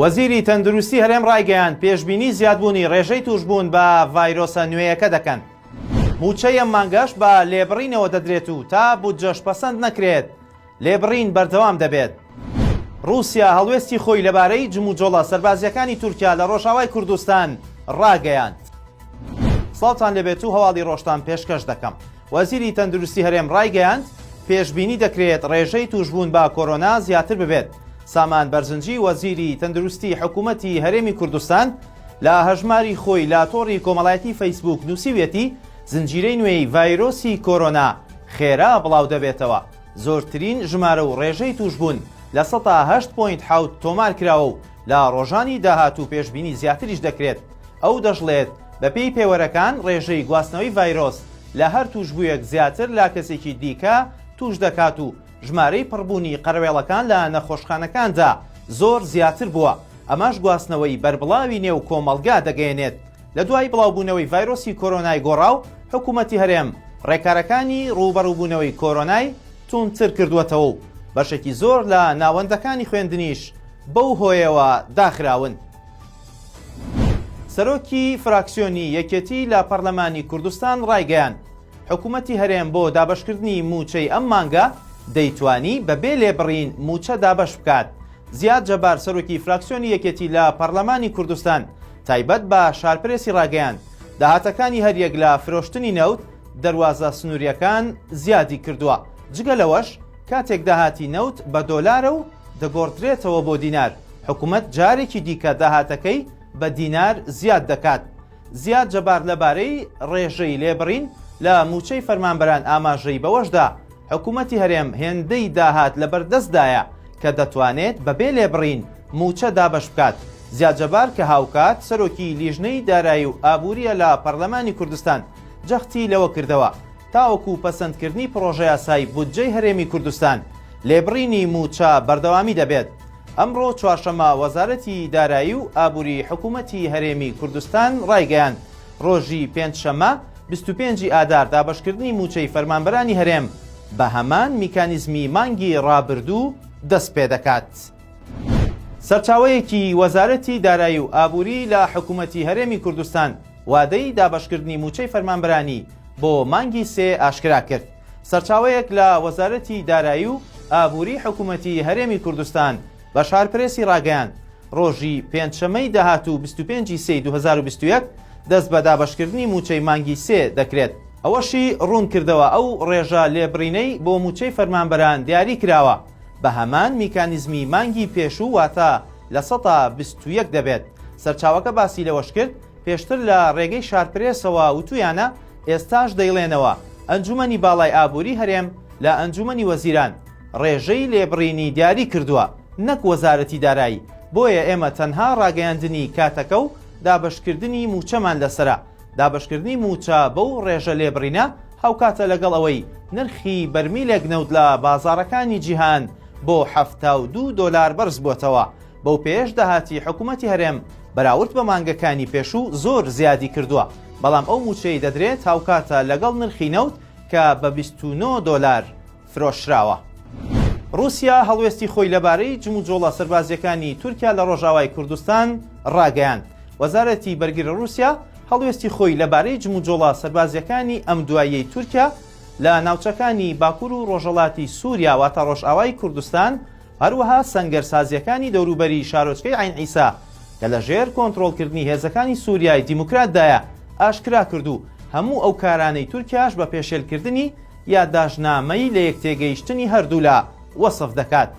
وەزیری تەندروستی هەرێم ڕایگەیاند، پێشبینی زیادبوونی ڕێژەی تووشبوون بە ڤایرۆسە نوێیەکە دەکەن. مووچەی ئەم مانگەش بە لێبڕینەوە دەدرێت و تا بودجەش پەسەند نەکرێت، لێبڕین بەردەوام دەبێت. ڕووسیا هەڵوێستی خۆی لەبارەی جموجۆڵە سەربازییەکانی تورکیا لە ڕۆژئاوای کوردستان ڕاگەیاند. سڵاوتان لێبێت و هەواڵی ڕۆژتان پێشکەش دەکەم. وەزیری تەندروستی هەرێم ڕایگەیاند، پێشبینی دەکرێت ڕێژەی تووشبوون بە کۆرۆنا زیاتر ببێت. سامان بەرزنجی وەزیری تەندروستی حکوومەتی هەرێمی کوردستان لە هەژماری خۆی لە تۆڕی کۆمەڵایەتی فەیسبووک نووسیویەتی، زنجیرەی نوێی ڤایرۆسی کۆرۆنا خێرا بڵاودەبێتەوە، زۆرترین ژمارە و ڕێژەی تووشبوون 8.7% تۆمارکراوە و لە ڕۆژانی داهاتوو پێشبینی زیاتریش دەکرێت. ئەو دەشڵێت، بەپێی پێوەرەکان ڕێژەی گواستنەوەی ڤایرۆس لە هەر تووشبوویەک زیاتر لە کەسێکی دیکە تووش دەکات و ژمارەی پڕبوونی قەرەوێڵەکان لە نەخۆشخانەکاندا زۆر زیاتر بووە، ئەمەش گواستنەوەی بەربڵاوی نێو کۆمەڵگا دەگەیەنێت. لە دوای بڵاوبوونەوەی ڤایرۆسی کۆرۆنای گۆڕاو، حکوومەتی هەرێم ڕێکارەکانی ڕووبەڕووبوونەوەی کۆرۆنای توندتر کردووەتەوە و بەشێکی زۆر لە ناوەندەکانی خوێندنیش بەو هۆیەوە داخراون. سەرۆکی فراکسیۆنی یەکێتی لە پەرلەمانی کوردستان ڕایگەیاند، حکومەتی هەرێم بۆ دابەشکردنی مووچەی ئەم مانگە دەیتوانی بەبێ لێبڕین مووچە دابەش بکات. زیاد جەبار سەرۆکی فراکسیۆنی یەکێتی لە پەرلەمانی کوردستان تایبەت بە شارپرێسی ڕاگەیاند، داهاتەکانی هەریەک لە فرۆشتنی نەوت، دەروازە سنوورییەکان زیادی کردووە، جگە لەوەش کاتێک داهاتی نەوت بە دۆلارە و دەگۆڕدرێتەوە بۆ دینار، حکومەت جارێکی دیکە داهاتەکەی بە دینار زیاد دەکات. زیاد جەبار لەبارەی ڕێژەی لێبڕین لە مووچەی فەرمانبەران ئاماژەی بەوەشدا، حکومەتی هەرێم هێندەی داهات لەبەردەستدایە کە دەتوانێت بەبێ لێبڕین مووچە دابەش بکات. زیاد جەبار کە هاوکات سەرۆکی لیژنەی دارایی و ئابوورییە لە پەرلەمانی کوردستان جەختی لەوە کردەوە، تاوەکو پەسەندکردنی پڕۆژەیاسای بودجەی هەرێمی کوردستان، لێبڕینی مووچە بەردەوامی دەبێت. ئەمڕۆ چوارشەممە وەزارەتی دارایی و ئابووری حکوومەتی هەرێمی کوردستان ڕایگەیاند، ڕۆژی پێنجشەممە 25 ی ئادار دابەشکردنی مووچەی فەرمانبەرانی هەرێم بە هەمان میکانیزمی مانگی ڕابردوو دەستپێدەکات. سەرچاوەیەکی وەزارەتی دارایی و ئابووری لە حکوومەتی هەرێمی کوردستان وادەی دابەشکردنی مووچەی فەرمانبەرانی بۆ مانگی سێ ئاشکرا کرد. سەرچاوەیەک لە وەزارەتی دارایی و ئابووری حکوومەتی هەرێمی کوردستان بە شارپرێسی ڕاگەیاند، ڕۆژی پێنجشەممەی داهاتوو 25 ی سێی 2021 دەست بە دابەشکردنی مووچەی مانگی سێ دەکرێت. ئەوەشی ڕوون کردەوە، ئەو ڕێژە لێبڕینەی بۆ مووچەی فەرمانبەران دیاری کراوە، بە هەمان میکانیزمی مانگی پێشوو واتە 21% دەبێت. سەرچاوەکە باسی لەوەش کرد، پێشتر لە ڕێگەی شارپرێسەوە وتویانە، ئێستاش دەیڵێنەوە، ئەنجومەنی باڵای ئابوری هەرێم لە ئەنجومەنی وەزیران ڕێژەی لێبڕینی دیاری کردووە نەک وەزارەتی دارایی، بۆیە ئێمە تەنها ڕاگەیاندنی کاتەکە و دابەشکردنی موچەمان لەسەرە، دابەشکردنی موچە بەو ڕێژە لێبڕینە هاوکاتە لەگەڵ ئەوەی نرخی بەرمیلێک نەوت لە بازاڕەکانی جیهان بۆ 72 دۆلار بەرزبووەتەوە. بەو پێیەش داهاتی حکومەتی هەرێم بەراورد بە مانگەکانی پێشوو زۆر زیادی کردووە، بەڵام ئەو مووچەی دەدرێت هاوکاتە لەگەڵ نرخی نەوت کە بە 29 دۆلار فرۆشراوە. ڕووسیا هەڵوێستی خۆی لەبارەی جموجۆڵە سەربازییەکانی تورکیا لە ڕۆژئاوای کوردستان ڕاگەیاند. وەزارەتی بەرگری ڕووسیا هەڵوێستی خۆی لەبارەی جموجۆڵە سەربازییەکانی ئەم دواییەی تورکیا لە ناوچەکانی باکوور و ڕۆژهەڵاتی سووریا واتە ڕۆژئاوای کوردستان هەروەها سەنگەرسازییەکانی دەوروبەری شارۆچکەی عەین عیسا کە لە ژێر کۆنترۆڵکردنی هێزەکانی سوریای دیموکراتدایە ئاشکرا کرد و هەموو ئەو کارانەی تورکیاش بە پێشێلکردنی یاداشتنامەی لەیەکتێگەیشتنی هەردوولا وەسف دەکات.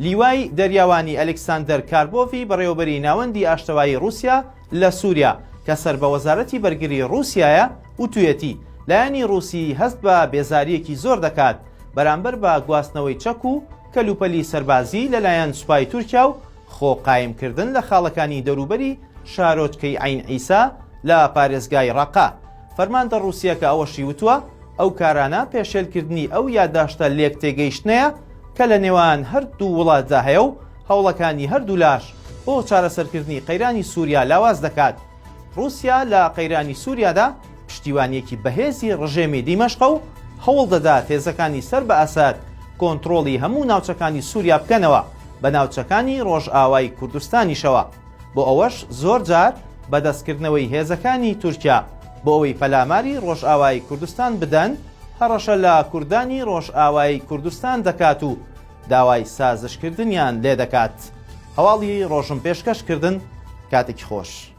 لیوای دەریاوانی ئەلکساندەر کاربۆڤی بەڕێوەبەری ناوەندی ئاشتەوایی ڕووسیا لە سوریا کە سەر بە وەزارەتی بەرگری ڕووسیایە وتویەتی لایەنی ڕووسی هەست بە بێزارییەکی زۆر دەکات بەرامبەر بە گواستنەوەی چەک و کەلوپەلی سەربازی لەلایەن سوپای تورکیا و خۆ قایمکردن لە خاڵەکانی دەوروبەری شارۆچکەی عەین عیسا لە پارێزگای ڕەقە. فەرماندە ڕووسییەکە ئەوەشی وتووە، ئەو کارانە پێشێلکردنی ئەو یاداشتە لێکتێگەیشتنەیە کە لە نێوان هەردوو وڵاتدا هەیە و هەوڵەکانی هەردوولاش بۆ چارەسەرکردنی قەیرانی سووریا لاواز دەکات. ڕووسیا لە قەیرانی سووریادا پشتیوانییەکی بەهێزی ڕژێمی دیمەشقە و هەوڵ دەدات هێزەکانی سەر بە ئەسەد کۆنتڕۆڵی هەموو ناوچەکانی سووریا بکەنەوە. بە ناوچەکانی ڕۆژئاوای کوردستانیشەوە، بۆ ئەوەش زۆر جار بە دەستکردنەوەی هێزەکانی تورکیا بۆ ئەوەی پەلاماری ڕۆژئاوای کوردستان بدەن، هەڕەشە لە کوردانی ڕۆژئاوای کوردستان دەکات و داوای سازشکردنیان لێدەکات. هەواڵی ڕۆژم پێشکەش کردن، کاتێکی خۆش.